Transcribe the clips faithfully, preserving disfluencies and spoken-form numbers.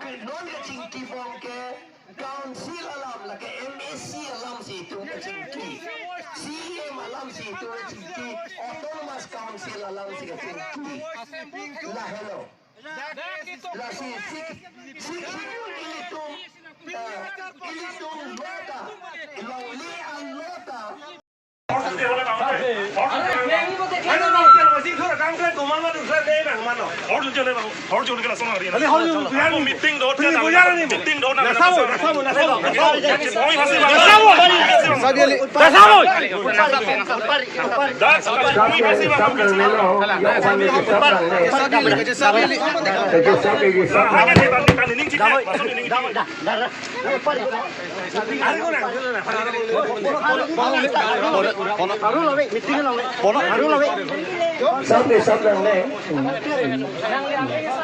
Non kachingki bom ke council alam, lake M A C alam si itum kachingki, C E M alam si itum kachingki, autonomous council alam si kachingki. Lahelo. Lasi sik sik sik ilitum, eh, ilitum lo ta, longle alo ta. Meeting dot, meeting dot. Sab le, sab lang le.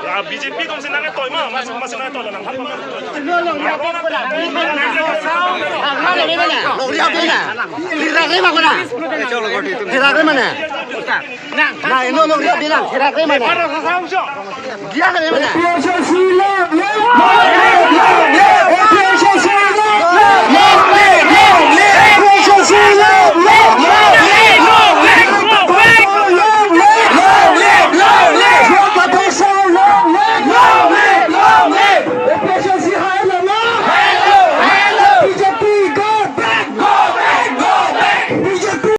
Ah, B J P atum si nangketoi ma, mas, mas nangketoi lang. Longri api na. Longri api na. Hirak re ma kona. Hirak re ma na. Na, ino longri api na. Hirak re ma na. Dia re ma na.